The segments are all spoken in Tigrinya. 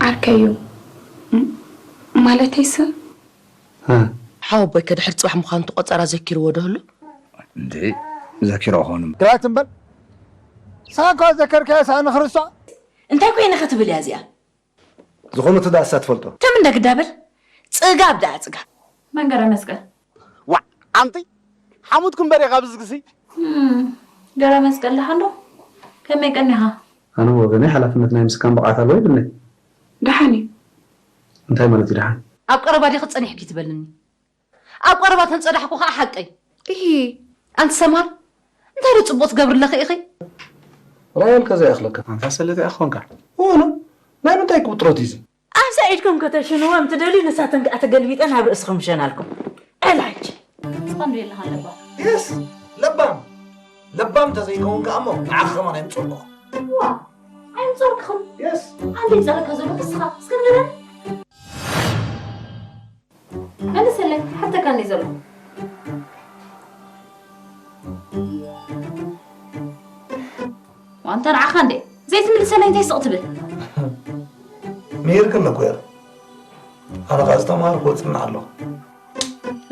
ዓርከይ እዩ። ም-፣ ማለተይስ? እ። ሓወቦይ ከድሕር ጽባሕ ምዃኑ እቲ ቆጸራ ዘኪርዎ ዶ ህሉ? እንዴ፣ ዘኪሮ ኾኑ። ግራት እምበር፣ ሳኳ ዘከርካዮ ሳእኒ ክርስቶስ። እንታይ ኮይነ ክትብል እያ እዚኣ? ዝኾነ እቲ ደኣ እሳ ትፈልጦ። ተም እንደ ግዳበል፣ ጽጋብ ደኣ ጽጋብ። መንገረ መስቀል። ዋዕ፣ ኣንቲ ሓሙትኩም በሬ ካብ ዝግሲ። እም፣ ገረ መስቀል ደሓን ዶ? ከመይ ቀኒኻ? ኣነ ወገነይ ሓላፍነት ናይ ምስካም ብቕዓት ኣለዎ ይብልኒ። ደሓን እዩ። እንታይ ማለት እዩ ደሓን? ኣብ ቀረባ ዲኺ ጸኒሕኪ ትበልኒ? ኣብ ቀረባ ተንጸዳሕኩ ኸኣ ሓቀይ። እሂ፣ ኣንቲ ሰማር፣ እንታይ ዶ ጽቡቕ ትገብሪ ኣለኺ ኢኺ? ራየል ከዛ ይኽለካ። ኣንታ ሰለቲ ኣኾንካ። እወ፣ ናይ ምንታይ ክውጥሮት እዩ እዚ? ኣብዛ ኢድኩም ከተሽንዎም ትደልዩ፣ ንሳተን ከኣ ተገልቢጠን ኣብ ርእስኹም ሸናልኩም። ዕላጅ። ጽቐም ዶ የለኻን ለባም? የስ፣ ለባም። ለባም እንተዘይከውን ከኣ እሞ ንዓኺ ከማን ኣይምጸልኩኹ። ዋ፣ ኣይምጸልክኹም? የስ። ኣንዲ ይጸለካ ዘሎ እስኻ፣ እስከ ንገረኒ። መልሰለይ፣ ሓተካ እንዲ ዘሎ። ዋንታ ንዓኻ እንዴ ዘይትምልሰለይ እንታይ ስቕ ትብል? ምሂርክን እኮ እያ። ኣነ ኸኣ ዝተምሃርኩ እጽንዕ ኣለኹ።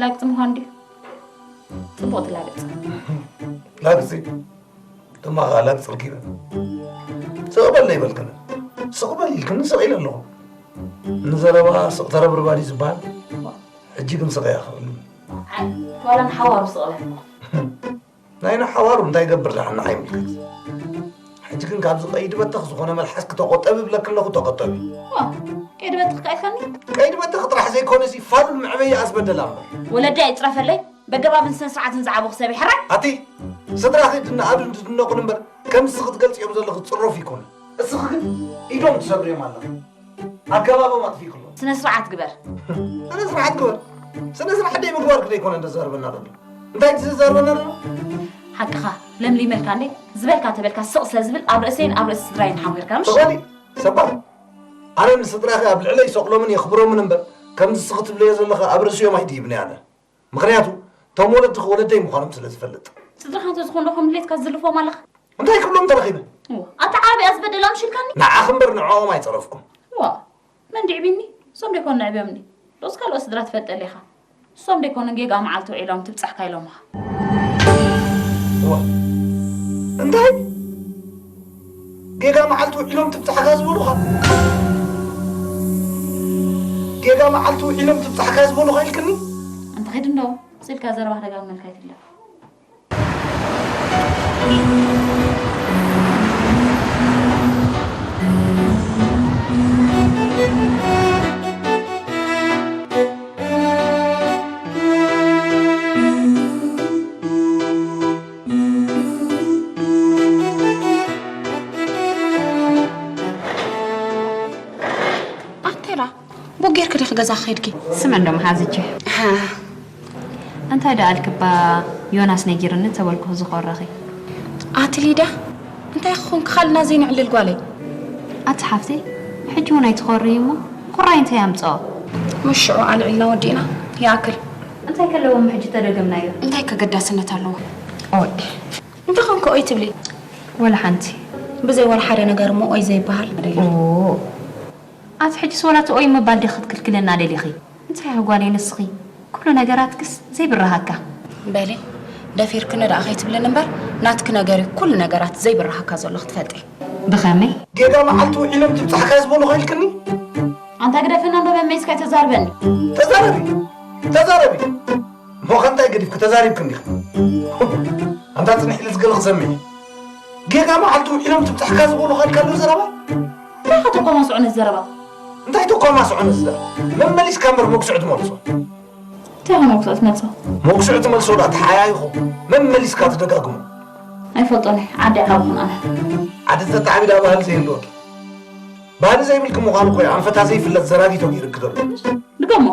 ላግጺ ምዃን ድዩ? ጽቡቕ ትላገጽ። ላግጺ? ድማ ኸኣ ላግጺ ረኪበ። ስቕ በል ኣይበልክን። ስቕ በል ኢልክኒ ስቕ ኢለ ኣለኹ። ንዘረባ ስቕ ተረብርባ ድዩ ዝበሃል? ሕጂ ግን ስቕ እያ ክብል። ኣይ፣ ዋላ ንሓዋሩ ስቕ በል። ናይ ንሓዋሩ እንታይ ይገብር ደሓን ንዓይ ይምልከት። ሕጂ ግን ካብዚ ቀይዲ በተኽ ዝኾነ መልሓስኪ ተቖጠቢ እብለኪ ኣለኹ፣ ተቖጠቢ። ዋ፣ ቀይዲ በተኽ ከ ኢልካኒ? ቀይዲ በተኽ ጥራሕ ዘይኮነሲ ፋሉል መዕበዪ ኣስበደላ እምበር። ወለደይ ኣይጽረፈለይ፣ በገባብን ስነ ስርዓትን ዝዓበኹ ሰብ እየ፣ ሕራይ። ኣቲ፣ ስድራኺ ድነኣዱን ድድነቑን እምበር፣ ከምዚ ክትገልጽዮም ዘለኺ ጽሩፍ ይኮነ። እስኺ ግን ኢዶም ትሰብርዮም ኣለኺ። ኣገባቦም ኣጥፊእክሎም። ስነ ስርዓት ግበር። ስነ ስርዓት ግበር። ስነ ስርዓት ደይ ምግባር ክደይ ኮነ እንተዛርበና ዘሎ። እንታይ ትዛርበና ዘሎ? ሓቅኻ፣ ለምሊመልካ እንዴ? ዝበልካ ተበልካ ስቕ ስለ ዝብል ኣብ ርእሰይን ኣብ ርእሲ ስድራይን ሓሚርካ፣ ምሽ? ትኾኒ፣ ሰባር። ኣነ ንስድራኺ ኣብ ልዕለይ ሰቕሎምን የኽብሮምን እምበር፣ ከምዚ እስኺ ትብለዮ ዘለኺ ኣብ ርእሲኦም ኣይድይብን እየ ኣነ። ምኽንያቱ፣ እቶም ወለድኺ ወለደይ ምዃኖም ስለ ዝፈልጥ። ስድራኻ እንተዝኾኑ ዶ ከም ድሌትካ ዝልፎም ኣለኻ? እንታይ ክብሎም ተረኺበ? እዋ፣ ኣታ ዓረብ እያ ዝበደላ ምሽ ኢልካኒ? ንዓኺ እምበር ንዕኦም ኣይጸረፍኩም። እዋ፣ መን ድዕቢኒ? እሶም ዶ ይኮኑ ንዕብዮምኒ? ዶስ ካልኦት ስድራ ትፈልጠለይ ኢኻ? እሶም ዶ ይኮኑ ጌጋ መዓልቲ ውዒሎም ትብጻሕካ ኢሎምኻ? እዋ፣ እንታይ? ጌጋ መዓልቲ ውዒሎም ትብጻሕካ ዝበሉኻ? ጌጋ መዓልቲ ውዒሎም ትብጻሕካ ዝበሉኻ ኢልክኒ? ኣንታ ኺድ እንዶ፣ ስልካ ዘረባ ክደጋግመልካ ኣይትብለኒ። ኣንቴራ፣ ቡክ ጌርኪ ዲኺ ገዛ ከይድኪ? ስመ እንዶ መሓዝቼ። ሃ። እንታይ ደኣ ኣልክባ ዮናስ ነጊርኒ ተበልኩ ዝኾረኺ። ኣቲ ሊዳ፣ እንታይ ክኾንኪ ካልእ ናዘይ ነዕልል ጓለይ? ኣቲ ሓፍተይ፣ ሕጂ እውን ኣይትኾርይ እሞ፣ ኮራይ እንታይ ኣምጽኦ? ምስ ሽዑ ኣልዒልና ወዲእና፣ ይኣክል። እንታይ ከለዎም ሕጂ ተደገምናዮ? እንታይ ከገዳስነት ኣለዎ? ኦይ። እንታይ ኾንኪ ኦይ ትብሊ? ወላ ሓንቲ። ብዘይ ወላ ሓደ ነገር እሞ ኦይ ዘይበሃል። ኦ። ኣቲ ሕጂስ ወላ እቲ ኦይ ምባል ዲኺ ክትክልክልና ደሊኺ? እንታይ ኢኺ ጓለይ ንስኺ? ኩሉ ነገራትክስ ዘይብርሃካ። በሊ፣ ደፊርክኒ ደኣ ከይትብልኒ እምበር፣ ናትኪ ነገር እዩ ኩሉ ነገራት ዘይብርሃካ ዘሎ ክትፈልጢ። ብኸመይ? ጌጋ መዓልቲ ውዒሎም ትብጻሕካ ዝበሉኻ ኢልክኒ? ኣንታ ግደፈና እምበር መመይስካ ኣይተዛርበኒ። ተዛረቢ፣ ተዛረቢ። እሞ ከ እንታይ ገዲፍኪ ተዛሪብኪ እንዲኺ? ኣንታ ጽንሕ ኢለ ዝገለ ክሰምዕ። ጌጋ መዓልቲ ውዒሎም ትብጻሕካ ዝበሉኻ ኢልካ ኣሎ ዘረባ? እንታይ ኢኻ ተኮማስዖ ነዚ ዘረባ? እንታይ ተኮማስዖ ነዚ ዘረባ? መመሊስካ እምበር መጉስዑ ትመልሶ። እንታይ ኢኻ መጉስዑ ትመልሶ? መጉስዑ ትመልሶ ዳ ተሓያይኹ መመሊስካ ትደጋግሞ። ኣይፈልጦን እየ፣ ዓዲ ዓብኹን ኣነ። ዓዲ ተተዓቢዳ ባህሊ ዘይህልወኪ። ባህሊ ዘይብልኪ ምዃኑ እኮ እዩ ኣንፈታ ዘይፍለጥ ዘራጊቶ ገይርኪ ዘሎ። ድገሞ።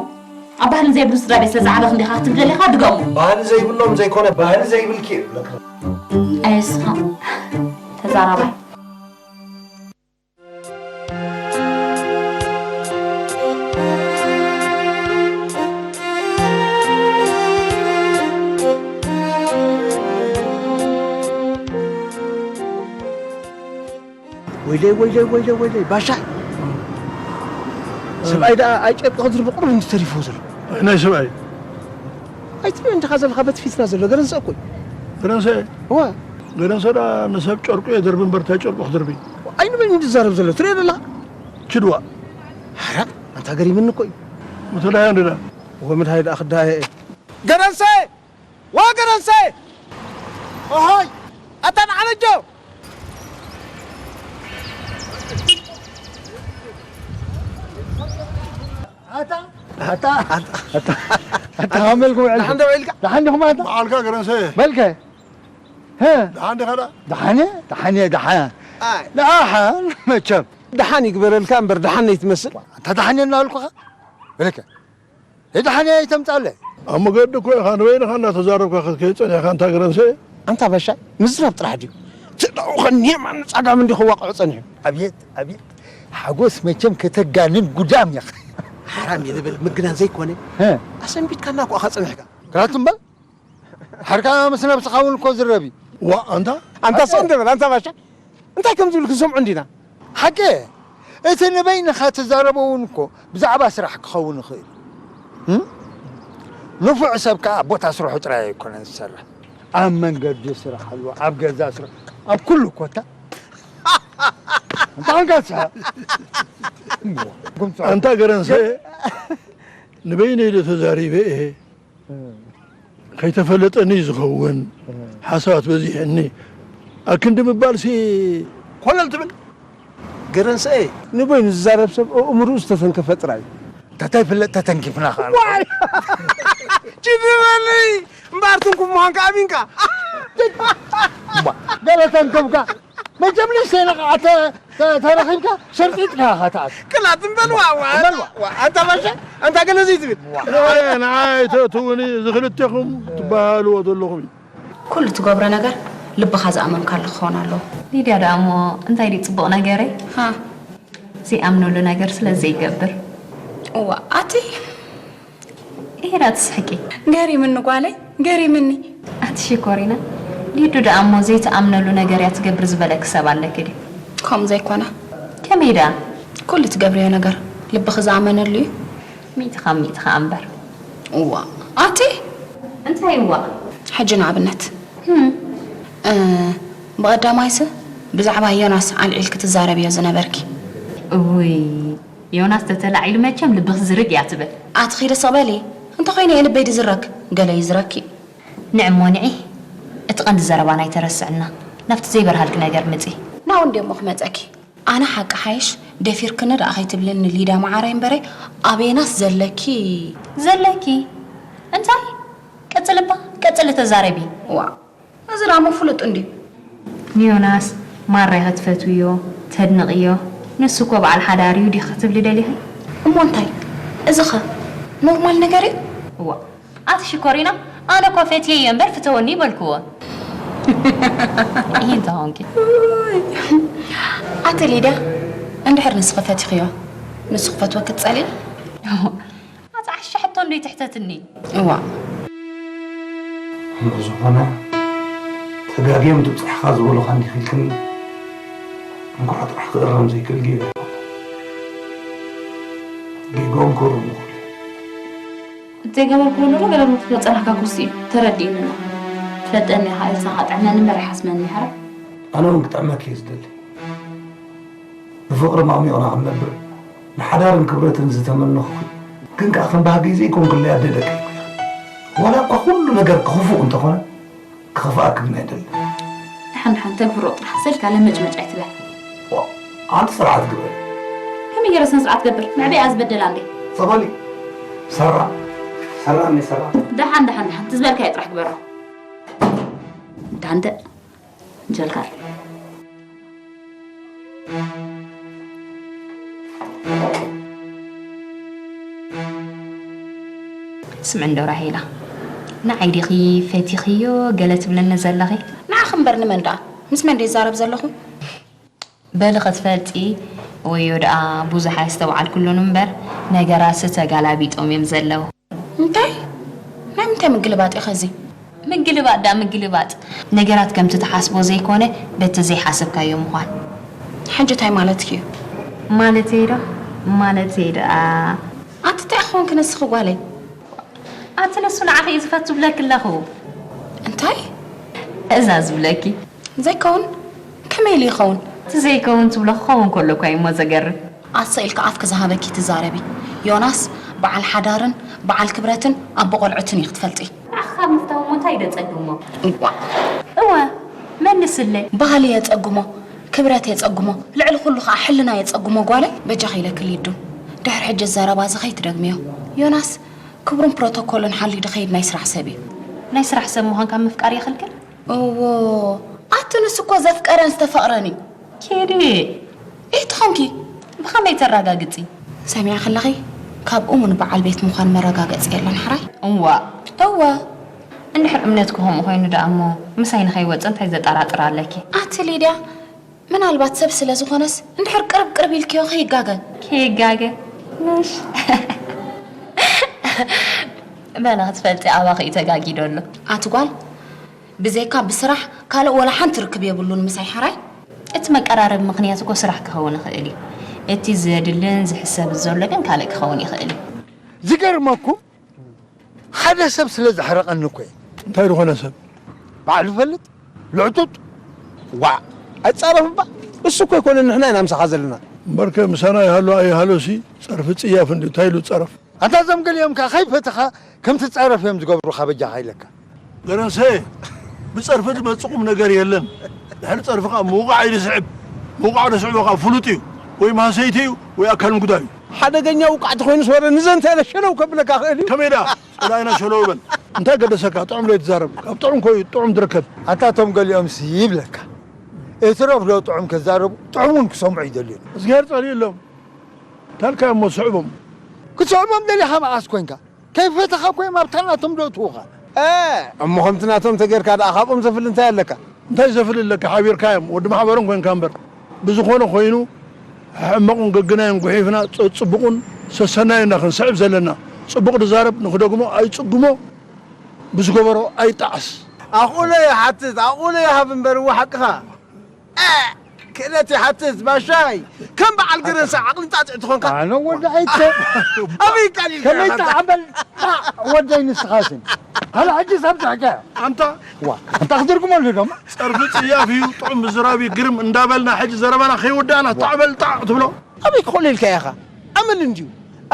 ኣብ ባህሊ ዘይብሉ ስድራ ቤት ስለ ዝዓበኽ እንዲኻ ክትብል ደሊኻ? ድገሞ። ባህሊ ዘይብሎም ዘይኮነ ባህሊ ዘይብልኪ እየ ዝብለኪ። ኣየ እስኻ ተዛራባይ። ወይለይ ወይለይ ወይለይ ባሻይ። ሰብኣይ ደኣ ኣይጨርቂ ክድርቢ ቁሩብ እንዲ ተሪፍዎ ዘሎ። ናይ ሰብኣይ ኣይትብል እንዲኻ ዘለኻ በቲ ፊትና ዘሎ ገረንሰ እኮ እዩ። ገረንሰ እዋ። ገረንሰ ደኣ ንሰብ ጨርቁ የደርቢ እምበር እንታይ ጨርቁ ክድርቢ? ኣይንበል እንዲ ዝዛረብ ዘሎ ትሪኦ ዘለኻ? ችድዋ። ሓራ ኣንታ ገሪምኒ እኮ እዩ። ምትዳያ እንድዳ። ወመድሃይ ደኣ ክዳየ እየ። ገረንሰ! ወገረንሰ! ኦሆይ! ኣታ ንዓለጆ! ኣታ ኣታ ኣታ ኣታ ኣታ ሃመልኩም ዕልካ። ደሓን ዶ ውዒልካ? ደሓን ዲኹም ኣታ? በዓልካ ገረንሰ። በልከ። ሀ? ደሓን ዲኻ ደኣ? ደሓን እየ፣ ደሓን እየ፣ ደሓን። ኣይ። ደሓን መቸም። ደሓን ይግበረልካ እምበር ደሓን ነይትመስል። ኣታ ደሓን እየ እናበልኩኻ። በልከ። ደሓን እየ ኣይተምጻለይ። ኣብ መገዲ እኮ ኢኻ ንበይንኻ እናተዛረብካ ክትከይድ ጸኒሕካ ኣንታ ገረንሰ። ኣንታ ባሻይ ምዝራብ ጥራሕ ድዩ? ትዳኡ ኸኒየ ማን ጻጋም እንዲ ክዋቕዑ ጸኒሑ። ኣብየት ኣብየት ሓጎስ መቸም ከተጋንን ጉዳም ኢኻ። ሓራም እዩ ዝብል ምግናን ዘይኮነ እ። ኣሰንቢድካና እኮ ኢኻ ጸኒሕካ። ግራት እምበር ሓርካ ምስ ነብስኻ እውን እኮ ዝረብ እዩ። ዋ ኣንታ ኣንታ ሰው እንደበል ኣንታ ባሻ እንታይ ከም ዝብል ክንሰምዑ እንዲና። ሓቂ እቲ ንበይንኻ ትዛረቦ እውን እኮ ብዛዕባ ስራሕ ክኸውን ይኽእል እዩ። እም? ንፉዕ ሰብ ከኣ ኣብ ቦታ ስርሑ ጥራይ ኣይኮነን ዝሰርሕ። ኣብ መንገዲ ስራሕ ኣሎ፣ ኣብ ገዛ ስራሕ፣ ኣብ ኩሉ ኮታ። እንታይ ኮንካ ትስሕቕ? ኣንታ ገረንሰ ንበይነይ ዶ ተዛሪበ እየ? ከይተፈለጠኒ ዝኸውን ሓሳባት በዚሕኒ ኣክንዲ ምባልሲ ኮለል ትብል። ገረንሰኤ ንበይኑ ዝዛረብ ሰብ ኣእምርኡ ዝተተንከፈ ጥራይ እዩ። ተተይፍለጥ ተተንኪፍና ኸዓ። ዋይ! ችዲ በለይ! እምበኣር ትንኩፍ ምዃንካ ኣሚንካ። እባ፣ ገለ ተንከፍካ። መቸም ንእሽተይ ነቓዕ ተ-፣ ተ-፣ ተረኺብካ ሸርጢጥካ ኢኻ ትኣቱ። ቅላጥ እምበል ዋ፣ ዋ፣ እምበል ዋ። ዋ፣ ኣንታ ባሻ፣ ኣንታ ገለ ዘይትብል። ንዓይ፣ ንዓይ ኣይተእትውኒ፣ እዚ ክልቴኹም ትበሃሃልዎ ዘለኹም እዩ። ኩሉ ትገብሮ ነገር ልብኻ ዝኣመንካሉ ክኸውን ኣለዎ። ሊድያ ደኣ እሞ እንታይ ድዩ ጽቡቕ ነገረይ? ሃ። ዘይኣምነሉ ነገር ስለ ዘይገብር። እዋ፣ ኣቲ ኢሂዳ ትስሕቂ። ገሪምኒ ጓለይ፣ ገሪምኒ። ኣቲ ሽኮሪና፣ ሊዱ ደኣ እሞ ዘይትኣምነሉ ነገር እያ ትገብር ዝበለኪ ሰብ ኣለኪ ድዩ? ከምኡ ዘይኮነ። ከመይ ደኣ? ኩሉ ትገብርዮ ነገር ልብኺ ዝኣመነሉ እዩ። ሚእቲ ካብ ሚእቲ ከኣ እምበር። እዋ፣ ኣቲ እንታይ እዋ? ሕጂ ንኣብነት፣ ህም። እ፣ ብቐዳማይሲ ብዛዕባ ዮናስ ኣልዒልኪ ትዛረብዮ ዝነበርኪ። እውይ፣ ዮናስ ተተላዒሉ መቸም ልብኺ ዝርግ እያ ትብል። ኣቲ ኺዲ ስቕ በሊ። እንተኾይኑ እየ ልበይ ድዝረክ፣ ገለ ይዝረኪ። ንዕሞ ንዒ፣ እቲ ቀንዲ ዘረባና ኣይተረስዕና። ናብቲ ዘይበርሃልኪ ነገር ምጺ። ናው እንድየ እሞ ክመጸኪ። ኣነ ሓቂ ሓይሽ ደፊርክኒ ደኣ ከይትብልኒ ሊዳ መዓረይ እምበረይ፣ ኣብ ዮናስ ዘለኪ። ዘለኪ? እንታይ? ቀጽሊ እባ፣ ቀጽሊ ተዛረቢ። ዋ፣ እዚ ደኣ እሞ ፍሉጥ እንድዩ። ንዮናስ ማራ ኢኺ ትፈትውዮ፣ ተድንቕዮ። ንሱ እኮ በዓል ሓዳር እዩ ዲኺ ክትብሊ ደሊኺ? እሞ እንታይ? እዚ ኸ ኖርማል ነገር እዩ? እዋ፣ ኣቲ ሽኮሪና፣ ኣነ እኮ ፈትየዮ እምበር ፍተወኒ ይበልክዎ። ይሄ እንተ ኾንኪ። ኣቲ ሊድያ፣ እንድሕር ንስኺ ፈቲኽዮ፣ ንሱ ክፈትወኪ ትጸልኢ? ኣቲ ዓሻ ሕቶ እንዶ ይትሕተትኒ። እዋ። እሞ ዝኾነ ተጋግዮም ትብጻሕኻ ዝበሉኻ እንዲኺ ኢልክኒ፣ እንኳዕ ጥራሕ ክእረም ዘይክእል ጌጋ ይኾነ። ጌግኦም ክእረሙ ይኽእሉ። ዘይገበርክዎ ኣለኹ ገለ ክትብሎ ጸናሕካ ክውስእ እዩ። ተረዲእኒ ኣሎ። ትፈልጠኒ ኢኻ ኤልሳ፣ ከጥዕመኒ እምበር ኣይሓስመኒ፣ ሕራይ። ኣነ እውን ክጥዕመኪ እየ ዝደሊ። ብፍቕሪ ማዕሚቑና ክንነብር፣ ንሓዳርን ክብረትን ዝተመነኹኺ፣ ግን ከኣ ከም ባህገይ ዘይኮንክለይ ኣደ ደቀይ እኮ ኢኺ። ዋላ እኳ ኩሉ ነገር ክፉእ እንተኾነ፣ ክኸፍኣኪ ግን ኣይደልን። ደሓን ደሓን ተግብሮ ጥራሕ፣ ሰልካ ለመጭመጭ ኣይትበል። ዋ፣ ኣንቲ ስርዓት ግበሪ። ከመይ ገይረ ስነ ስርዓት ገብር? መዕበይኣ ዝበደላ እንዴ? ጸበሊ። ሰራ። ሰራ እንዴ ሰራ። ደሓን ደሓን ደሓን፣ ትዝበልካዮ ጥራሕ ግበሮ። ዳንደ። እንጀልካ። ስምዒ እንዶ ራሄላ፣ ንዓይ ዲኺ ፈቲኽዮ ገለ ትብልኒ ዘለኺ? ንዓኺ እምበር ንመን ደኣ? ምስ መን ድየ ዝዛረብ ዘለኹ? በሊ ክትፈልጢ ወዮ ደኣ ብዙሕ ኣየስተውዓልክሉን እምበር፣ ነገራትሲ ተጋላቢጦም እዮም ዘለዉ። እንታይ? ናይ ምንታይ ምግልባጥ እዩ ኸዚ? ምግልባጥ ደኣ ምግልባጥ። ነገራት ከምቲ ትሓስቦ ዘይኮነ፣ በቲ ዘይሓሰብካዮ ምዃን። ሕጂ እንታይ ማለትኪ እዩ? ማለተይ ዶ? ማለተይ ደኣ ኣቲ እንታይ ክኾንኪ ንስኺ ጓለይ? ኣቲ ንሱ ንዓኺ እዩ ዝፈቱ ብለኪ ኣለኹ። እንታይ? ትእዛዝ ብለኪ። ዘይከውን? ከመይ ኢሉ ይኸውን? እቲ ዘይከውን ትብሎ ክኸውን ከሎ እኳ እዩ እሞ ዘገርም። ኣሰ ኢልካ ኣፍኪ ዝሃበኪ ትዛረቢ። ዮናስ በዓል ሓዳርን በዓል ክብረትን ኣቦ ቆልዑትን እዩ ክትፈልጢ። ንዓኺ ካብ ምፍታው እሞ እንታይ ደጸግሞ? እዋእ! እወ መልስለይ። ባህሊ የጸግሞ፣ ክብረት የጸግሞ፣ ልዕሊ ኩሉ ኸኣ ሕልና የጸግሞ ጓለይ። በጃኺ ኢለኪ ሊዱ፣ ድሕሪ ሕጂ ዘረባ እዚ ኸይትደግምዮ። ዮናስ ክብሩን ፕሮቶኮሉን ሓልዩ ድኸይድ ናይ ስራሕ ሰብ እዩ። ናይ ስራሕ ሰብ ምዃንካ ምፍቃር የኽልክል? እዎ፣ ኣቲ ንሱ እኮ ዘፍቀረን ዝተፈቕረን እዩ። ኪዲ ኢትኾንኪ ብኸመይ ተረጋግጺ? ሰሚዐ ከለኺ ካብ እሙን በዓል ቤት ምዃን መረጋገጺ የለን ሕራይ? እዋ እወ እንድሕር እምነትኪ ከምኡ ኮይኑ ደኣ እሞ ምሳይ ንኸይወጽእ እንታይ ዘጠራጥር ኣለኪ? ኣቲ ሊድያ ምናልባት ሰብ ስለ ዝኾነስ እንድሕር ቅርብ ቅርብ ኢልክዮ ከይጋገ። ከይጋገ ምሽ በላ ክትፈልጢ ኣባኺ እዩ ተጋጊዶ ኣሎ። ኣቲ ጓል ብዘይካ ብስራሕ ካልእ ወላ ሓንቲ ርክብ የብሉን ምሳይ ሓራይ? እቲ መቀራረቢ ምኽንያት እኮ ስራሕ ክኸውን ይኽእል እዩ። እቲ ዘድልን ዝሕሰብን ዘሎ ግን ካልእ ክኸውን ይኽእል እዩ። ዝገርመኩም ሓደ ሰብ ስለ ዘሕረቐኒ እኮ እየ። እንታይ ዝኾነ ሰብ? ባዕሉ ይፈልጥ። ልዕጡጥ። ዋእ። ኣይጻረፍ እባ። እሱ እኮ ኣይኮነን ንሕና ኢና ምሳኻ ዘለና። እምበርከ ምሳና ይሃሉ ኣይሃሉሲ ጸርፊ ጽያፍ እንድዩ። እንታይ ኢሉ ጸረፍ? ኣታ እዞም ገሊኦም ከኣ ከይፈተኻ ከም ትጻረፍ እዮም ዝገብሩኻ በጃኻ ኢለካ። ገረንሰ፣ ብጸርፊ ዝመጽእ ቁም ነገር የለን። ድሕሪ ጸርፊ ከኣ ምውቃዕ እዩ ዝስዕብ። ምውቃዕ ዶ ስዕቦ ከኣ ፍሉጥ እዩ። ወይ ማህሰይቲ እዩ ወይ ኣካል ምጉዳል እዩ። ሓደገኛ ውቃዕ ተኾይኑስ ወረ ንዘንተ ኢለ ሸለው ከብለካ እኽእል እዩ። ከመይ ደኣ? ጸላኢና ሸለው በል። እንታይ ገደሰካ? ጥዑም ዶ ይትዛረብ? ካብ ጥዑም ኮዩ ጥዑም ትርከብ። ኣታ እቶም ገሊኦምሲ ይብለካ። እትረፍ ዶ ጥዑም ከዛረቡ ጥዑም እውን ክሰምዑ ይደልዩ። እግዚኣብሔር ጸሊኡሎም። ታልካ እሞ ስዕቦም። ክትስዕቦም ደሊኻ መዓስ ኮንካ? ከይፈተኻ እኮ እዮም ኣብታ ናቶም ዘእትዉኻ። እ፣ እሞ ከምቲ ናቶም ተጌርካ ደኣ ካብኦም ዘፍሊ እንታይ ኣለካ? እንታይ ዘፍሊ ኣለካ? ሓቢርካዮም ወዲ ማሕበሮም ኮንካ እምበር። ብዝኾነ ኮይኑ ሕመቑን ገግናዮን ጉሒፍና ጸጽቡቑን ሰሰናዩ ኢና ክንስዕብ ዘለና። ጽቡቕ ድዛረብ ንኽደግሞ ኣይጽግሞ ብዝገበሮ ኣይጣዓስ። ኣቑሎ ይሓትት ኣቑሎ ይሃብ እምበር እወ ሓቅኻ። ክእለት ይሓትት ባሻይ ከም በዓል ገረንሳ ዓቕሊ ጣጥዕ ትኾንካ ኣነ ወዲ ዓይተ ኣበይ ቃሊል ከመይ ጣዕበል ወደይ ንስኻስን ካል ሕጂ ሰብ ትሕከ ኣንታ ዋ ኣንታ ክትርጉመሉ ዶማ ጸርፊ ጽያፍ እዩ ጥዑም ምዝራብ እዩ ግርም እንዳበልና ሕጂ ዘረባና ከይወዳእና ጣዕበል ጣዕ ትብሎ ኣበይ ክኾለልካ ኢኻ ኣመል እንድዩ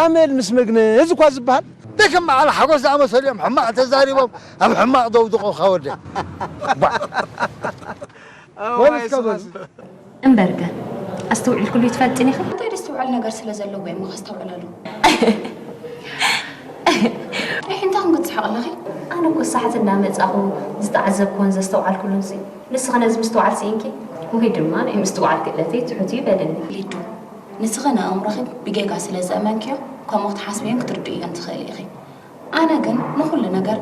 ኣመል ምስ መግነዝ እኳ ዝበሃል ደክም በዓል ሓጎስ ዝኣመሰሉ እዮም ሕማቕ ተዛሪቦም ኣብ ሕማቕ ደውድቑኻ ወደይ እምበርከ ኣስተውዒልክሉ ይትፈልጥን ኢኺ? እንታይ ደስትውዕል ነገር ስለ ዘለዎ እሞ ከስተውዕለሉ። ኣይ እንታይ ከም ክትስሕቕ ኣለኺ? ኣነ እኮ ሳሕቲ እናመጻኹ ዝተዓዘብኩዎን ዘስተውዓልኩሉን ሲ ንስኺ ነዚ ምስትውዓል ስኢንኪ ወይ ድማ ናይ ምስትውዓል ክእለተይ ትሑት እዩ በልኒ። ሊዱ ንስኺ ንኣእምሮኺ ብጌጋ ስለ ዘእመንክዮ ከምኡ ክትሓስብዮን ክትርድእዮን ትኽእሊ ኢኺ። ኣነ ግን ንኹሉ ነገር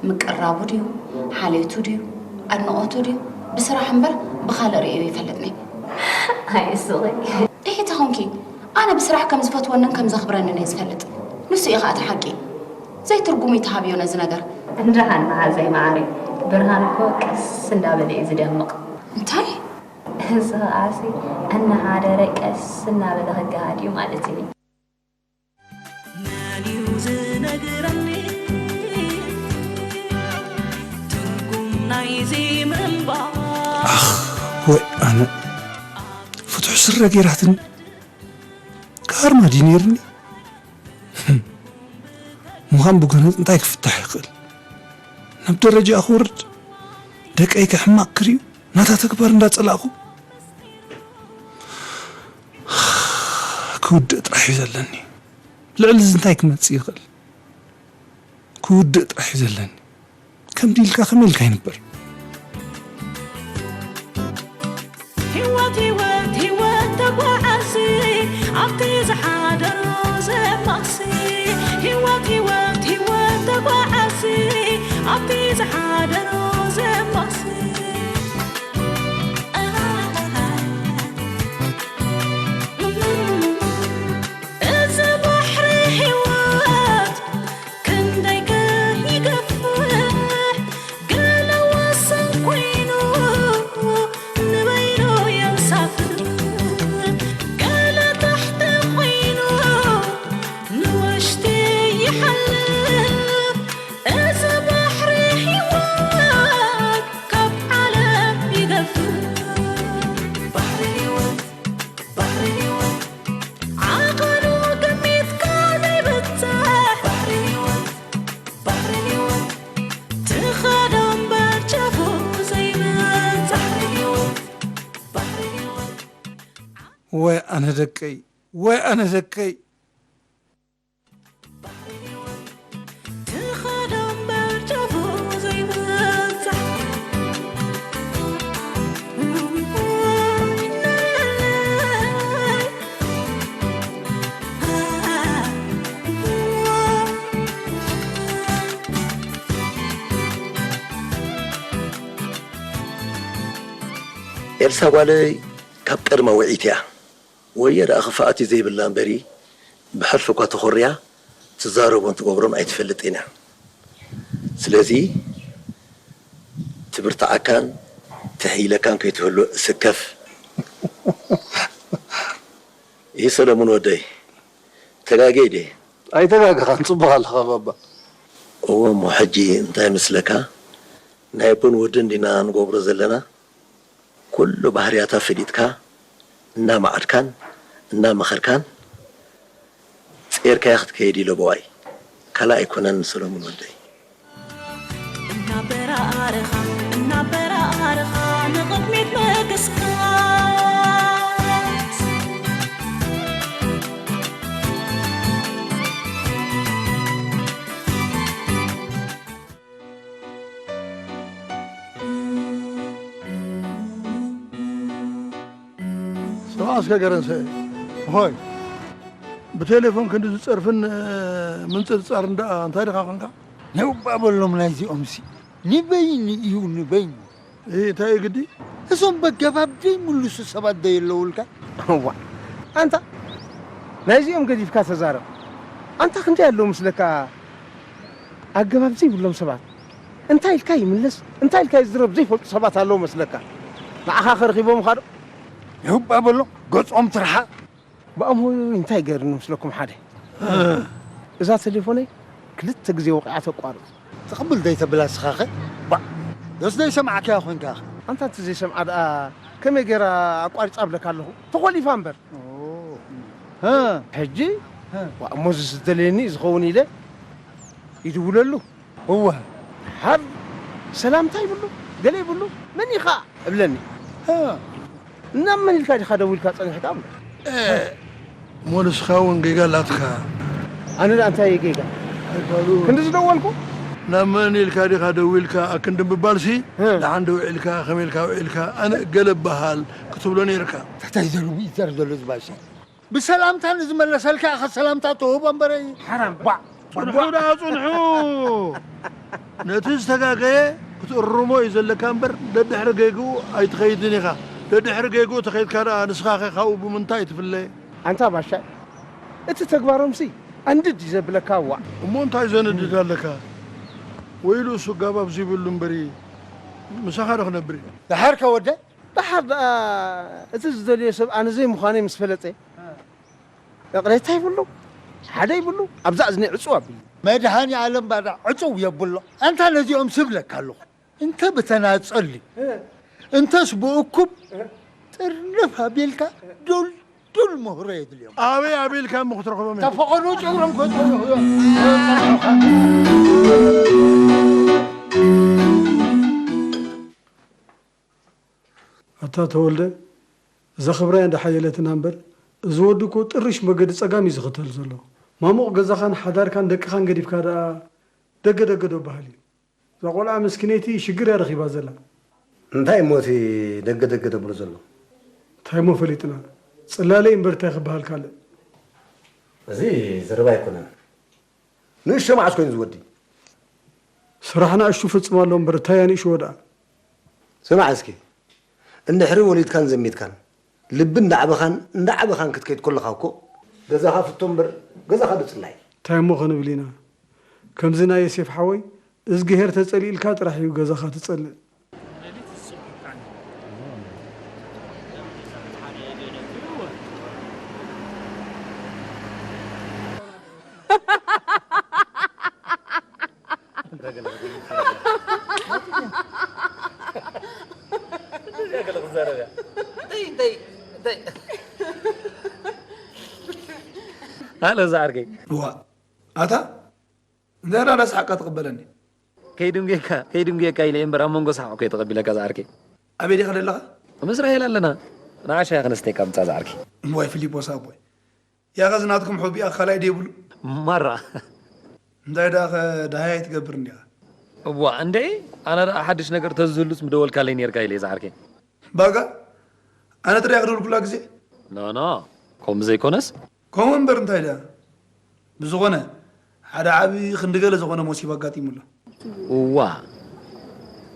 ምቅራቡ ድዩ ሓልዮቱ ድዩ ኣድንቖቱ ድዩ ብስራሕ እምበር ብኻልእ ርእየዮ ኣይፈልጥን'የ። ኣይ እስኺ። እሂ ተኾንኪ ኣነ ብስራሕ ከም ዝፈትወንን ከም ዘኽብረንን እየ ዝፈልጥ። ንሱ እዩ ኸኣ እቲ ሓቂ። ዘይትርጉም እዩ ተሃብዮ ነዚ ነገር። ደሓን መዓዛይ መዓረይ። ብርሃን እኮ ቀስ እንዳበለ እዩ ዝደምቕ። እንታይ? እዚ ኸኣሲ እናሓደረ ቀስ እናበለ ክገሃድ እዩ ማለት እዩ። መን እዩ ዝነግረኒ ትርጉም ናይዚ ምንባር? ኣኽ ወይ ኣነ ፍትሑ ስረ ገይራትኒ ካርማ ድዩ ነይርኒ? ምዃን ብጎነጽ እንታይ ክፍታሕ ይኽእል? ናብ ደረጃ ክወርድ ደቀይ ከሕማቕ ክርእዩ ናታ ተግባር እንዳጸላእኹ ክውድእ ጥራሕ እዩ ዘለኒ። ልዕሊ እዚ እንታይ ክመጽእ ይኽእል? ክውድእ ጥራሕ እዩ ዘለኒ። ከምዚ ኢልካ ከመይ ኢልካ ይንበር? ህይወት ህይወት ህይወት ተጓዓሲ ኣብቲ ዝሓደሮ ዘማሲ ህይወት ህይወት ህይወት ተጓዓሲ ኣብቲ ዝሓደሮ ዘማሲ እዚ ባሕሪ ህይወት ክንደይ ከይገፍሕ ገለ ወሰን ኮይኑ ንበይኑ የንሳፍፍ ወይ ኣነ ደቀይ፣ ወይ ኣነ ደቀይ። ትኸዶ እምበር ጫፉ ዘይበጽሕ ኤልሳ ጓለይ ካብ ቀድማ ውዒት እያ። ወዮ ደኣ ክፍኣት እዩ ዘይብላ እምበሪ፣ ብሕልፊ እኳ ተኾርያ ትዛረቦን ትገብሮን ኣይትፈልጥን እያ። ስለዚ ትብርትዓካን ትሕይለካን ከይትህሉ እስከፍ። ይህ ሰለሙን ወደይ ተጋገይ ድየ? ኣይተጋገኻን፣ ጽቡቕ ኣለኻ ባባ። እወ እሞ ሕጂ እንታይ ይመስለካ? ናይ ቡን ውድን ዲና ንገብሮ ዘለና? ኩሉ ባህርያታ ፈሊጥካ እናመዓድካን እናመኸርካን ጼርካያ ክትከይድ ኢለ ብዋይ ካልእ ኣይኮነን ሰሎሙን ወደይ። እናበራኣርኻ እናበራኣርኻ ንቕድሚት ምግስጋስ ስማዕ እስከ ገረንሰ ሆይ፣ ብቴሌፎን ክንዲ ዝጸርፍን ምንጽርጻርን ደኣ እንታይ ድኻ ኾንካ? ነውባ በሎም ናይዚኦምሲ ንበይኒ እዩ ንበይኒ። እንታይ እዩ ግዲ? እዞም በገባብ ዘይምልሱ ሰባት ደየለውልካ? እዋ ኣንታ ናይዚኦም ገዲፍካ ተዛረብ። ኣንታ ክንደይ ኣለዉ ምስለካ ኣገባብ ዘይብሎም ሰባት። እንታይ ኢልካ ይምለስ እንታይ ኢልካ ይዝረብ ዘይፈልጡ ሰባት ኣለዉ መስለካ። ንዓኻ ከርኺቦምኻ ዶ? ነውባ በሎም ገጾም ትርሓቕ። ብኣምሆይ እንታይ ገይርኒ ምስለኩም ሓደ እዛ ቴሌፎነይ ክልተ ግዜ ወቂዓ ተቋርጽ። ትቕብል ደይተብላ ስኻኸ ባዕ ዶስ ደይሰማዕካያ ኮይንካ ኢኻ። ኣንታ እቲ ዘይሰምዓ ደኣ ከመይ ገይራ ኣቋሪጻ እብለካ ኣለኹ ተኾሊፋ እምበር። እ፣ ሕጂ ዋእ እሞ እዚ ዝደልየኒ እዩ ዝኸውን ኢለ ይድውለሉ። እወ። ሓር ሰላምታ ይብሉ ገለ ይብሉ መን ኢኻ እብለኒ። ናብ መን ኢልካ ዲኻ ደዊልካ ጸኒሕካ እሞ። እሞ ንስኻ እውን ጌጋ ኣላትካ። ኣነ ደኣ እንታይ እየ ጌጋ? ክንዲ ዝደወልኩ? ናብ መን ኢልካ ዲኻ ደዊልካ ኣክንዲ ምባልሲ ደሓን ዶ ውዒልካ ከመይ ኢልካ ውዒልካ ኣነ ገለ እበሃል ክትብሎ ነይርካ። እንታይ ዘሎ ይዛረብ ዘሎ እዚ ባሻ? ብሰላምታ ንዝመለሰልካ ኢኻ ሰላምታ ትህቦ እምበረይ። ሓራም። ባዕ። ጽንሑ ደኣ ጽንሑ። ነቲ ዝተጋገየ ክትእርሞ እዩ ዘለካ እምበር ደድሕሪ ጌግኡ ኣይትኸይድን ኢኻ። ደድሕሪ ጌግኡ ተኸይድካ ደኣ ንስኻኸ ካብኡ ብምንታይ ትፍለ? ኣንታ ባሻ እቲ ተግባሮምሲ ኣንድድ እዩ ዘብለካ ዋእ። እሞ እንታይ ዘንድድ ኣለካ? ወይሉ እሱ ጋባብ ዘይብሉ እምበሪ ምሳኻ ዶ ክነብር እዩ? ደሓር ከ ወደ ደሓር ደኣ እቲ ዝደልዮ ሰብ ኣነ ዘይምዃነይ ምስ ፈለጠ እቕሬታ ይብሉ ሓደ ይብሉ ኣብዛ እዝኒ ዕጹው ኣቢሉ። መድሃኒ ኣለም ባዳ ዕጹው የብሎ ኣንታ ነዚኦም ስብለካ ኣለኹ እንተ ብተናጸል ድዩ እንተስ ብእኩብ ጥርንፍ ኣቢልካ ዱልዱል ምህሮ የድልዮም ኣበይ ኣቢልካ እሞ ክትረኽቦም እዮም ተፈቐዶ ጨጉሮም ከጸንሑኻ ኣታ ተወልደ፣ እዛ ክብራይ እንዳ ሓየለትና እምበር፣ እዚ ወዲ እኮ ጥርሽ መገዲ ጸጋም እዩ ዝኽተል ዘሎ። ማሙቕ ገዛኻን ሓዳርካን ደቅኻን ገዲፍካ ደኣ ደገ ደገ ዶ በሃል እዩ። እዛ ቆልዓ ምስኪነይቲ ሽግር እያ ረኺባ ዘላ። እንታይ እሞ እቲ ደገ ደገ ደብሎ ዘሎ? እንታይ እሞ ፈሊጥና? ጽላለይ እምበር እንታይ ክበሃል ካልእ? እዚ ዘረባ ኣይኮነን። ንእሽቶ መዓስ ኮይኑ ዝወዲ? ስራሕ ንኣሽቱ ፈጽም ኣሎ እምበር እንታይ ኣንእሽዎ ደኣ? ስማዕ እስኪ፣ እንድሕሪ ወሊድካን ዘሚትካን ልቢ እንዳዕበኻን እንዳዕበኻን ክትከይድ ከለኻ እኮ ገዛኻ ፍቶ እምበር ገዛኻ ዶ ጽላይ? እንታይ እሞ ክንብል ኢና? ከምዚ ናይ ዮሴፍ ሓወይ እዝግሄር ተጸሊእልካ ጥራሕ እዩ ገዛኻ ትጸልእ። ኣሎ ዝዓርከይ። እዋ ኣታ እንታይ ዳዳ ሰሓቅካ ትቕበለኒ? ከይድንጉየካ ከይድንጉየካ ኢለ እየ እምበር ኣብ መንጎ ሰሓቕ እኮ እየ ተቐቢለካ ዝዓርከይ። ኣበይ ዲኻ ዘለኻ? ምስ ራሄል ኣለና። ንዓሻ ክንስተይ ካብ ምጻ ዝዓርኪ። እምቦይ ፊሊጶስ ኣቦይ። ያኸ ዝናትኩም ሑቢኣ ካልኣይ ደይብሉ? ማራ። እንታይ ደኣ ኸ ደሃይ ትገብር እንዲኻ? እዋ፣ እንዴ፣ ኣነ ደኣ ሓድሽ ነገር ተዝህሉስ ምደወልካለይ ኔርካ ኢለ ዝዓርከይ። ባጋ፣ ኣነ ጥራይ ክደውልኩላ ግዜ? ኖ፣ ኖ፣ ከምኡ ዘይኮነስ። ከምኡ እምበር እንታይ ደኣ? ብዝኾነ፣ ሓደ ዓቢ ክንዲ ገለ ዝኾነ መሲባ ኣጋጢሙ ኣሎ። እዋ፣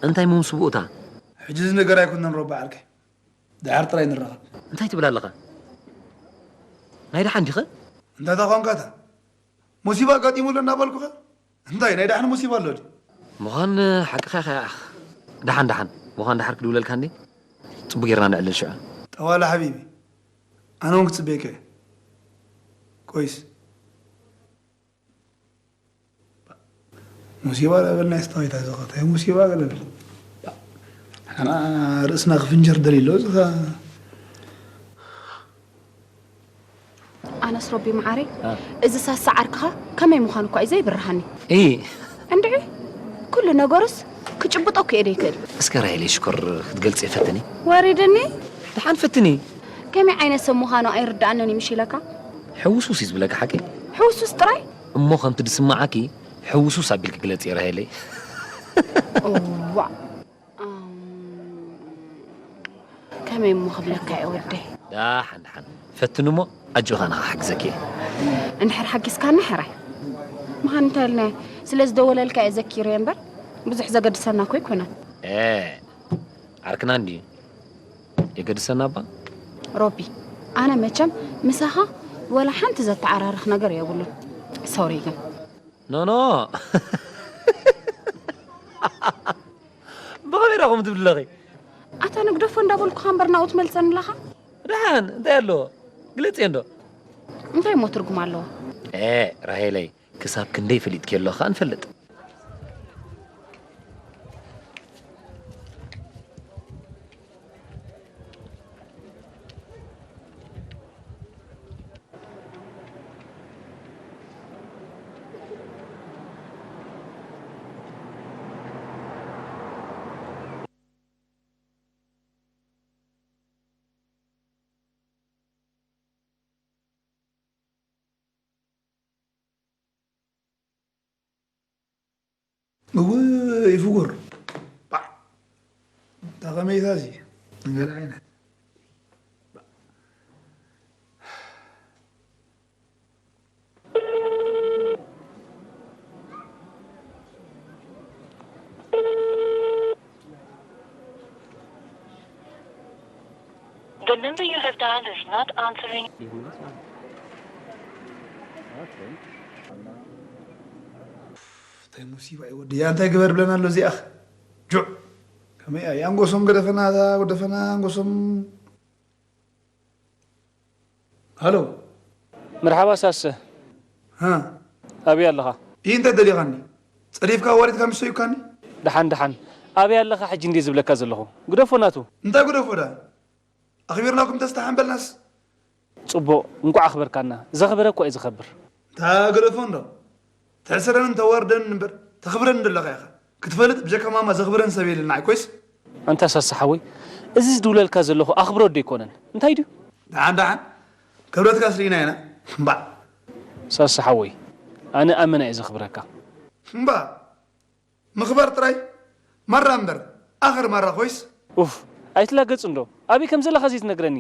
እንታይ መምስቡኡታ? ሕጂ እዚ ነገር ኣይኮነን ሮባ ዓርከይ። ደሓር ጥራይ ንራኸብ። እንታይ ትብል ኣለኻ? ናይ ደሓን ዲኸ? እንታይ ተኾንካታ? ሙሲባ ኣጋጢሙ ኣሎ እናበልኩኸ? እንታይ ናይ ደሓን ሙሲባ ኣሎ ድዩ? ምዃን ሓቅኻ ኢኻ። ደሓን፣ ደሓን። ምዃን ደሓር ክድውለልካ እንዴ? ጽቡቅ ጌርና ንዕልል ሽዑ። ጠዋለ ሓቢቢ፣ ኣነ እውን ክጽበየካ እየ። ቆይስ። ሙሲባ ዳበልና የስተዋይታ ዝኸተ ሙሲባ ገለብል ሓና ርእስና ክፍንጀር ደሊሎ ዝኸ ኣነስ ረቢ መዓረይ፣ እዚ ሳሳ ዓርክኻ ከመይ ምዃኑ እኳ እዩ ዘይብርሃኒ። እይ፣ እንድዒ፣ ኩሉ ነገሩስ ክጭብጦ እኮ እየ ደይክእል። እስከ ራሄለይ ሽኮር ክትገልጽ ፈትኒ። ወሪድኒ። ደሓን ፈትኒ። ከመይ ዓይነት ሰብ ምዃኑ ኣይርድኣንን እዩ ምሽ ኢለካ። ሕውስውስ እዩ ዝብለካ ሓቂ። ሕውስውስ ጥራይ። እሞ ከምቲ ዝስምዓኪ ሕውስውስ ኣቢልኪ ግለጺ ራሄለይ። እዋእ። ከመይ እሞ ክብለካ እየ ወደይ። ዳሓን ዳሓን ፈትን እሞ ኣጆኻ ኣነ ክሓግዘኪ እየ። እንድሕር ሓጊዝካኒ ሕራይ ምዃን እንታይ ኢልናዮ ስለ ዝደወለልካ እየ ዘኪረዮ እምበር ብዙሕ ዘገድሰና እኮ ኣይኮነን። ኤ ዓርክና እንድዩ የገድሰና እባ። ሮቢ ኣነ መቸም ምሳኻ ወላ ሓንቲ ዘተዓራርኽ ነገር የብሉን። ሶሪ ግን። ኖ ኖ ብኸመይ ዳ ከምኡ ትብሊ ኣለኺ? ኣታ ንግደፎ እንዳበልኩኻ እምበር ናብኡ ትመልሰኒ ኣለኻ? ደሓን እንታይ ኣለዎ? ግለጽዮ እንዶ። እንታይ እሞ ትርጉም ኣለዎ? ኤ ራሄለይ ክሳብ ክንደይ ፈሊጥክዮ ኣለኺ ከኣ ንፈልጥ። እውይ ፍቁር ባዕ እታ ከመይታ እዚ ነገር ዓይነት The number you have dialed is not answering. እንታይ ሙሲባ እዩ ወዲ ያ እንታይ ግበር ብለና ኣሎ እዚኣኽ ጁዕ ከመይ ኣንጎሶም ገደፈና እታ ጎደፈና ኣንጎሶም ሃሎ መርሓባ ሳሰ ሃ ኣበይ ኣለኻ ይህ እንታይ ደሊኻኒ ጸዲፍካ ዋሪትካ ምስ ሰዩካኒ ደሓን ደሓን ኣበይ ኣለኻ ሕጂ እንዴ ዝብለካ ዘለኹ ግደፎ ናቱ እንታይ ግደፎ ዳ ኣኽቢርናኩም ተስተሓንበልናስ ጽቡቕ እንቋዕ ኣኽበርካና ዘኽበረ እኮ እዩ ዝኸብር እንታ ግደፎ እንዶ ተሕስረንን ተዋርደንን እምበር ተኽብረኒ ዘለኻ ኢኻ ክትፈልጥ ብጀካ ማማ ዘኽብረኒ ሰብ የለን ንዓይ ኮይስ ኣንታ ሳሳ ሓወይ እዚ ዝድውለልካ ዘለኹ ኣኽብሮት ዶ ኣይኮነን እንታይ ድዩ ደሓን ደሓን ክብረትካ ስርኢና ኢና እምባእ ሳሳ ሓወይ ኣነ ኣመና እየ ዘኽብረካ እምባእ ምኽባር ጥራይ ማራ እምበር ኣኽር ማራ ኮይስ ኡፍ ኣይትላገጽ እንዶ ኣበይ ከም ዘለኻ ዘይትነግረኒ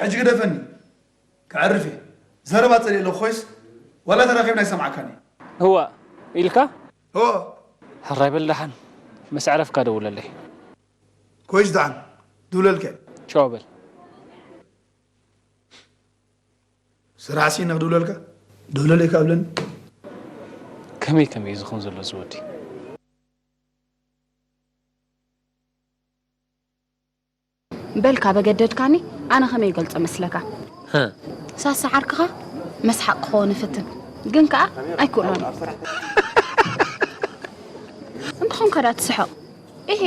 ሕጂ ግደፈኒ ክዕርፍ እየ ዘረባ ጸሊእ ኣለኹ ኮይስ ዋላ ተራኺብና ኣይሰምዓካን እየ ህዋ ኢልካ ኦ ሕራይ በል ደሓን ምስ ዕረፍካ ደውለለይ ኮይስ ደሓን ድውለልከ ቻው በል ስራሕ ሲነ ክድውለልካ ደውለለይ ካብለኒ ከመይ ከመይ ዝኹን ዘሎ ዝወዲ በልካ በገደድካኒ ኣነ ከመይ ይገልጾ መስለካ ሳሳ ዓርክኻ መስሓቕ ክኸውን ይፍትን ግን ከኣ ኣይክእሎን እንተኾንካ ዳ ትስሕቕ እሂ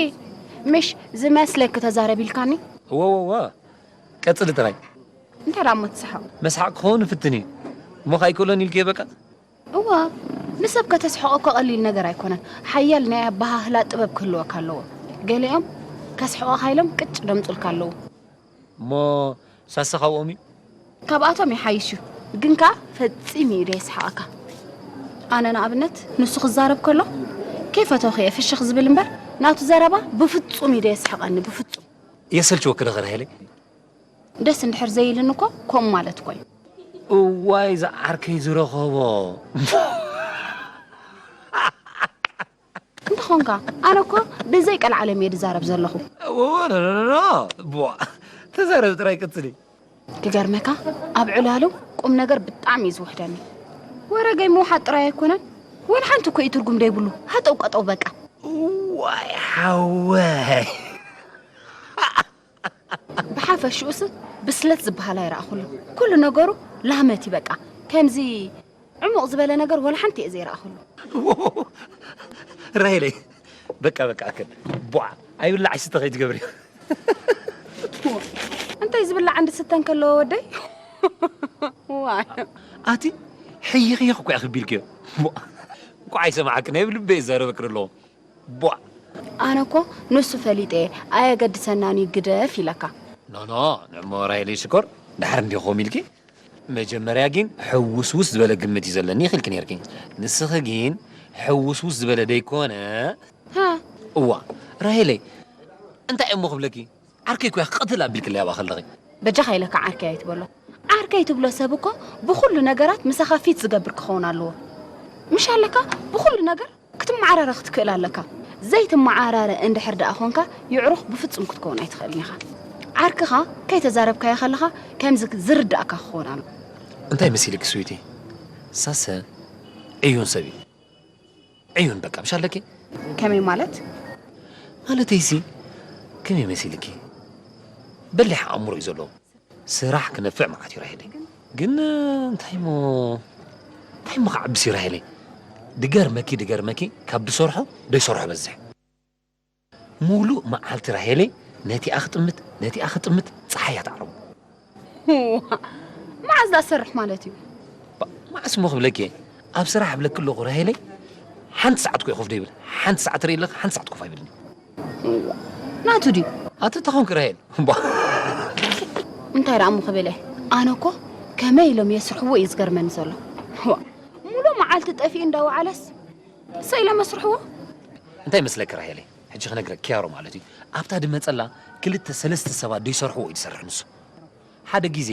ምሽ ዝመስለኪ ተዛረብ ኢልካኒ እወወወ ቀጽሊ ጥራይ እንታይ ዳ እሞ ትስሕቕ መስሓቕ ክኸውን ይፍትን እዩ እሞ ከኣ ኣይክእሎን ኢልክዮ በቃ እዋ ንሰብ ከተስሕቖ እኮ ቀሊል ነገር ኣይኮነን። ሓያል ናይ ኣበሃህላ ጥበብ ክህልወካ ኣለዎ። ገሊኦም ከስሕቑኻ ኢሎም ቅጭ ደምጹልካ ኣለዉ። እሞ ሳሰ ካብኦም እዩ? ካብኣቶም ይሓይሽ እዩ፣ ግን ከኣ ፈጺሙ እዩ ደየስሕቐካ። ኣነ ንኣብነት ንሱ ክዛረብ ከሎ ከይፈተኹ እየ ፍሽኽ ዝብል እምበር ናቱ ዘረባ ብፍጹም እዩ ደየስሕቐኒ፣ ብፍጹም። የሰልችወኪ ዶ ራሄለይ? ደስ እንድሕር ዘይልኒ እኮ ከምኡ ማለት እኮ እዩ። እዋይ ዝዓርከይ ዝረኸቦ። እንተኾንካ ኣነ እኮ ብዘይ ቀልዓለም እየ ዝዛረብ ዘለኹ። ኖኖኖ ቧ ተዛረብ ጥራይ ቀጽሊ። ክገርመካ ኣብ ዕላሉ ቁም ነገር ብጣዕሚ እዩ ዝውሕደኒ። ወረ ገይ ምውሓጥ ጥራይ ኣይኮነን፣ ወላ ሓንቲ እኮ እዩ ትርጉም ዘይብሉ ሃጠው ቀጠው በቃ። ዋይ ሓወይ ብሓፈሽኡስ ብስለት ዝበሃል ኣይረኣኹሉ። ኩሉ ነገሩ ላህመት እዩ በቃ። ከምዚ ዕሙቕ ዝበለ ነገር ወላ ሓንቲ እየ ዘይረኣኹሉ። ራሄለይ በቃ በቃ ኣክል ቧዕ ኣይብላዕ ሽተ ከይትገብሪ። እንታይ ዝብላዕ እንድስተ እንከለዎ ወደይ ዋይ ኣቲ ሕይኽ ይኽ እኮ ክቢልክዮ። ቧዕ እኮ ኣይሰማዓክን ናይ ብልበ ይዛረበክ ኣለዎ። ቧዕ ኣነ እኮ ንሱ ፈሊጠ እየ ኣየገድሰናን እዩ ግደፍ ኢለካ። ኖኖ ንዕሞ ራሄለይ ሽኮር ድሓር እንዲኹም ኢልኪ መጀመርያ ግን ሕውስውስ ዝበለ ግምት እዩ ዘለኒ ኢኺልኪ ነርኪ። ንስኺ ግን ሕውስውስ ዝበለ ደይኮነ። ሃ እዋ ራሄለይ እንታይ እሞ ክብለኪ ዓርከይ እኮ እያ ክቐትል ኣቢልክለይ ኣብኣ ከለኺ። በጃኻ ኢለካ ዓርከይ ኣይትበሎ። ዓርከይ ትብሎ ሰብ እኮ ብኹሉ ነገራት ምሳኻ ፊት ዝገብር ክኸውን ኣለዎ። ምሽ ኣለካ ብኹሉ ነገር ክትመዓራረ ክትክእል ኣለካ። ዘይትመዓራረ እንድሕር ደኣ ኾንካ የዕሩኽ ብፍጹም ክትከውን ኣይትኽእልን ኢኻ። ዓርክኻ ከይተዛረብካዮ ከለኻ ከምዚ ዝርዳእካ ክኸውን ኣለዎ። እንታይ መሲልኪ ስዊቲ? ሳሰ ዕዩን ሰብ እዩ። ዕዩን በቃ ምሽ ኣለኪ? ከመይ ማለት? ማለተይሲ ከመይ መሲልኪ? በሊሕ ኣእምሮ እዩ ዘለዎ። ስራሕ ክነፍዕ መዓት እዩ ራሄለይ። ግን እንታይ ሞ እንታይ ሞ ክዓብስ እዩ ራሄለይ? ድገርመኪ ድገርመኪ ካብ ድሰርሖ ደይሰርሖ በዝሕ። ሙሉእ መዓልቲ ራሄለይ ነቲኣ ክጥምት ነቲኣ ክጥምት ጸሓይ እያ ትዓርቦ። መዓዝ ዳሰርሕ ማለት እዩ? መዓስ እሞ ክብለኪ እየ ኣብ ስራሕ እብለኪ ኣለኹ ራሄለይ። ሓንቲ ሰዓት ኮ ኮፍ ደይብል ሓንቲ ሰዓት ርኢ ኣለኺ ሓንቲ ሰዓት ኮፍ ኣይብልን። ናቱ ድዩ? ኣቲ ተኾንክ ራሄል እምባ። እንታይ ደኣ እሞ ክብል እየ? ኣነ እኮ ከመይ ኢሎም የስርሕዎ እዩ ዝገርመኒ ዘሎ። ዋ፣ ሙሉእ መዓልቲ ጠፊኡ እንዳወዓለስ ሰ ኢሎም መስርሕዎ? እንታይ መስለኪ ራሄለይ? ሕጂ ክነግረኪ ያሮ ማለት እዩ። ኣብታ ድመጸላ ክልተ ሰለስተ ሰባት ደይሰርሕዎ እዩ ዝሰርሕ ንሱ። ሓደ ግዜ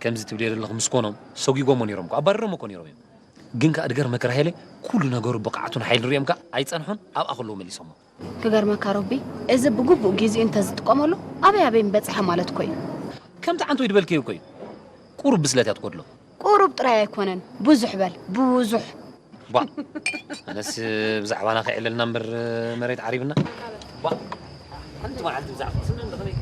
ከምዚ ትብልዮ ዘለኹ ምስ ኮኖም ሰጒጎሞ ነይሮም እኮ ኣባሪሮሞ እኮ ነይሮም እዮም። ግን ከኣ ድገርመኪ ራሄለይ ኩሉ ነገሩ ብቕዓቱን ሓይሉን ሪኦም ከኣ ኣይጸንሑን ኣብኣ ከለዉ መሊሶሞ። ክገርመካ ሮቢ፣ እዚ ብግቡእ ጊዜኡ እንተዝጥቀመሉ ኣበይ ኣበይ ምበጽሐ ማለት እኮ እዩ። ከምቲ ዓንተወይ ድበልክዮ እኮ እዩ። ቁሩብ ብስለት እያ ትጎድሎ። ቁሩብ ጥራይ ኣይኮነን፣ ብዙሕ በል፣ ብዙሕ። ቧእ! ኣነስ ብዛዕባና ከይዕለልና እምበር መሬት ዓሪብና። ቧእ! ሓንቲ መዓልቲ ብዛዕባ ስምና እንደ ከመይ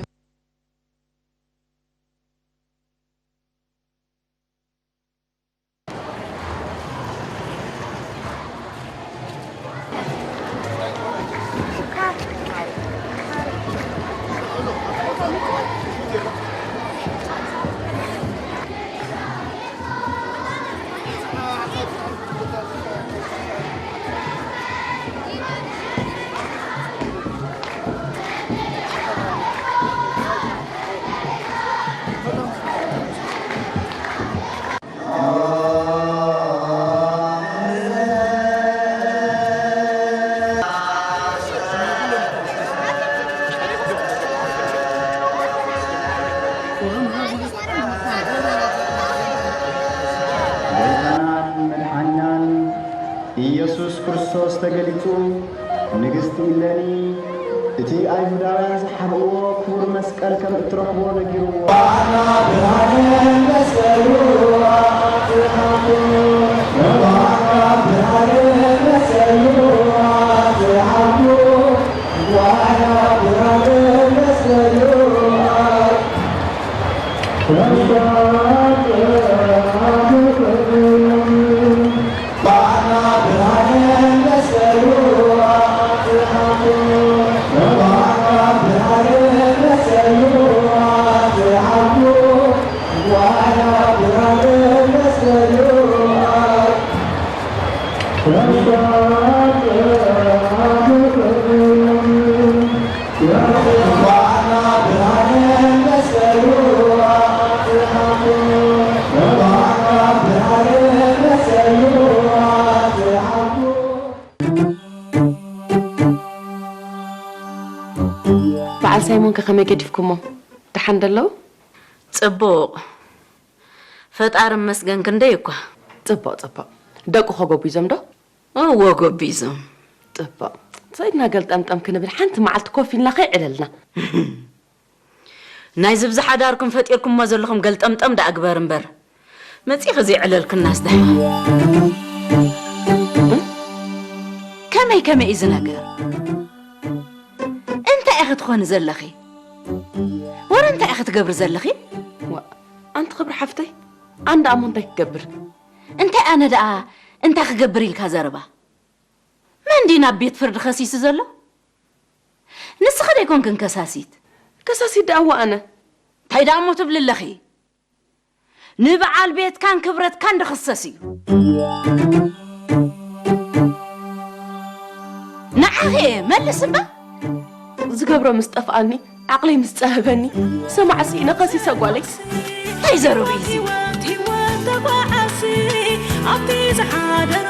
ጎይታናን መድሓኒናን ኢየሱስ ክርስቶስ ተገሊጹ፣ ንግስቲ ኢለኒ፣ እቲ ኣይሁዳውያን ዝሓብእዎ ክቡር መስቀል ከም እትረኽቦ ነጊርዎ። በዓል ሳይሞን ከ ከመይ ገዲፍኩሞ? ደሓን ዶ ኣለዉ? ጽቡቕ። ፈጣሪ መስገን ክንደይ እኳ። ጽቡቕ፣ ጽቡቕ። ደቁ ከ ጎቢዞም ዶ? እዎ፣ ጎቢዞም። ጽቡቕ። ሰይድና ገልጠምጠም ክንብል ሓንቲ መዓልቲ ኮፍ ኢልና ከይዕለልና። ናይ ዝብዚ ሓዳርኩም ፈጢርኩሞ ዘለኹም ገልጠምጠም ደኣ ግበር እምበር። መጺኺ ዘይዕለልክናስ ደሓን። ከመይ ከመይ እዩ እዚ ነገር? እንታይ ኢኺ ትኾኒ ዘለኺ? ወረ እንታይ ኢኺ ትገብሪ ዘለኺ? ዋ፣ ኣንቲ ክብሪ ሓፍተይ፣ ኣነ ደኣ እሞ እንታይ ክገብር? እንታይ ኣነ ደኣ እንታይ ክገብር ኢልካ ዘረባ? መን ድዩ ናብ ቤት ፍርዲ ከሲሱ ዘሎ? ንስኺ ዶ ኣይኮንክን ከሳሲት? ከሳሲት ደኣ እወ ኣነ። እንታይ ደኣ እሞ ትብሊ ኣለኺ? ንበዓል ቤትካን ክብረትካን ድኽሰስ እዩ። ንዓኺ እየ መልስ እባ። ዝገብሮ ምስ ጠፍኣኒ፣ ዓቕለይ ምስ ጸበበኒ፣ ሰማዕ ስኢነ ከሲሰ ጓለይ። እንታይ ዘረባ እዩ እዚ? ህይወት ህይወት ተጓዓሲ ኣብቲ ዝሓደሮ